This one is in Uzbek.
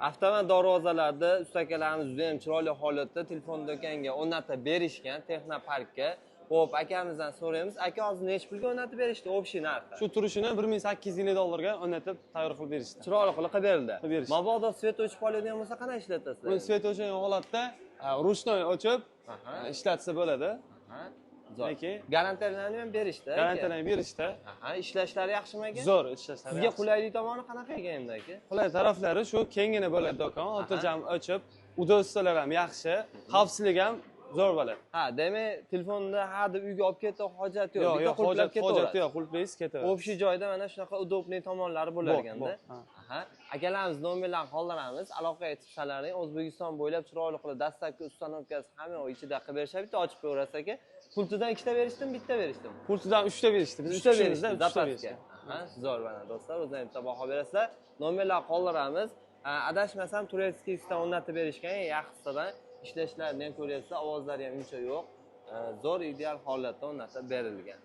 Avtomat darvozalarda ustakalarimiz juda ham chiroyli holatda telefon do'konga o'rnatib berishgan, texnoparkka. Xo'p, akamizdan so'raymiz. Aka, hozir nechi pulga o'rnatib berishdi общий narxi? Shu turishini 1850 dollarga o'rnatib, tayyor qilib berishdi. Chiroyli qilib qilib berildi. Qilib berishdi. Mabodo свет o'chib qoladigan bo'lsa, qanday ishlatasizlar? Buni свет o'chgan holatda ручной ochib ishlatsa bo'ladi. Aha, zo'r. Lekin- Garantiyalarni ham berishdi, aka. Garantiyani berishdi. Aha, ishlashlari yaxshimi, aka? Zo'r ishlashlari. Sizga Yaxshi. Qulaylik tomoni qanaqa ekan endi, aka? Qulay taraflari shu, kenggina bo'ladi do'kon, xotirjam ochib, удобство lar ham yaxshi, xavfsizlik ham zo'r bo'ladi. Ha, demak, telefonda ha deb uyga olib ketib hojat yo'q. Yo'q, Bitta yo'q, qulflab hojat ketaverasiz. Hojati yo'q, qulflaysiz, ketaverasiz. Общий joyda mana shunaqa удобный tomonlari bo'lar Bor, ekanda. Bor, ha. Aha. Akalarimiz nomerlarni qoldiramiz. Aloqaga chiqsalaring, O'zbekiston bo'ylab chiroyli qilib доставка, установка si hamma yoq ichida qilib berishadi. Bitta ochib qo'yaverasiz, aka. Pultidan ikkita berishdimi, bitta berishdimi? Pultidan uchta berishdi. Biz Uchta uch kishimizda berishdi, uchta запас ga. berishdi. Aha, zo'r, mana do'stlar, o'zlaring bitta baho berasizlar. Nomerlarni qoldiramiz. Ha, adashmasam, турецкий sidan o'rnatib berishgan, yaxshisidan ishlashlarini ham ko'ryapsizlar, ovozlari ham uncha yo'q. Ha, zo'r, ideal holatda o'rnatib berilgan.